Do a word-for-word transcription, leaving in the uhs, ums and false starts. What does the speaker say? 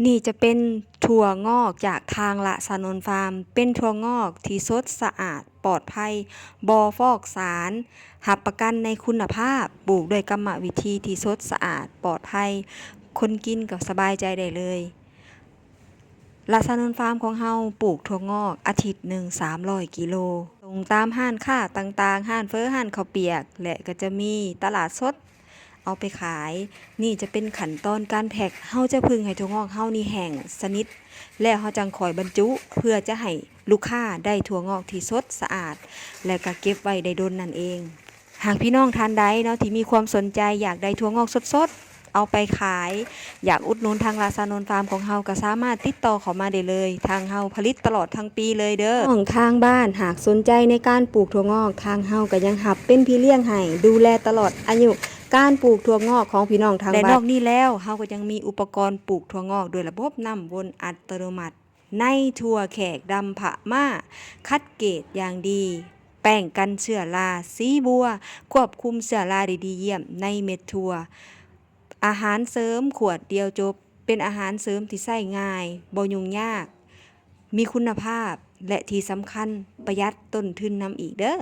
นี่จะเป็นถั่วงอกจากทางละสานนท์ฟาร์ม เป็นถั่วงอกที่สดสะอาดปลอดภัย บ่ฟอกสาร รับประกันในคุณภาพ ปลูกด้วยกรรมวิธีที่สดสะอาดปลอดภัย คนกินก็สบายใจได้เลย ละสานนท์ฟาร์มของเฮาปลูกถั่วงอกอาทิตย์หนึ่งสามร้อยกิโล ส่งตามร้านค้าต่างๆ ร้านเฝอ ร้านข้าวเปียก และก็จะมีตลาดสด เอาไปขาย นี่จะเป็นขั้นตอนการแพ็ค เฮาจะผึ่งให้ถั่วงอกเฮานี่แห้งสนิท แล้วเฮาจั่งค่อยบรรจุ เพื่อจะให้ลูกค้าได้ถั่วงอกที่สดสะอาด และก็เก็บไว้ได้ดนนั่นเอง หากพี่น้องท่านใดเนาะที่มีความสนใจอยากได้ถั่วงอกสดๆ เอาไปขาย อยากอุดหนุนทางละสานนท์ฟาร์มของเฮาก็สามารถติดต่อเข้ามาได้เลย ทางเฮาผลิตตลอดทั้งปีเลยเด้อ น้องทางบ้านหากสนใจในการปลูกถั่วงอก ทางเฮาก็ยังรับเป็นพี่เลี้ยงให้ ดูแลตลอดอายุการปลูกถั่วงอกของพี่น้องทางบ้าน และนอกนี้แล้วเฮาก็ยังมีอุปกรณ์ปลูกถั่วงอกด้วยระบบน้ำวนอัตโนมัติ ในถั่วแขกดำพม่า คัดเกรดอย่างดี แป้งกันเชื้อราสีบัว ควบคุมเชื้อราได้ดีเยี่ยมในเม็ดถั่ว อาหารเสริมขวดเดียวจบ เป็นอาหารเสริมที่ใช้ง่าย บ่ยุ่งยาก มีคุณภาพ และที่สำคัญประหยัดต้นทุนนำอีกเด้อ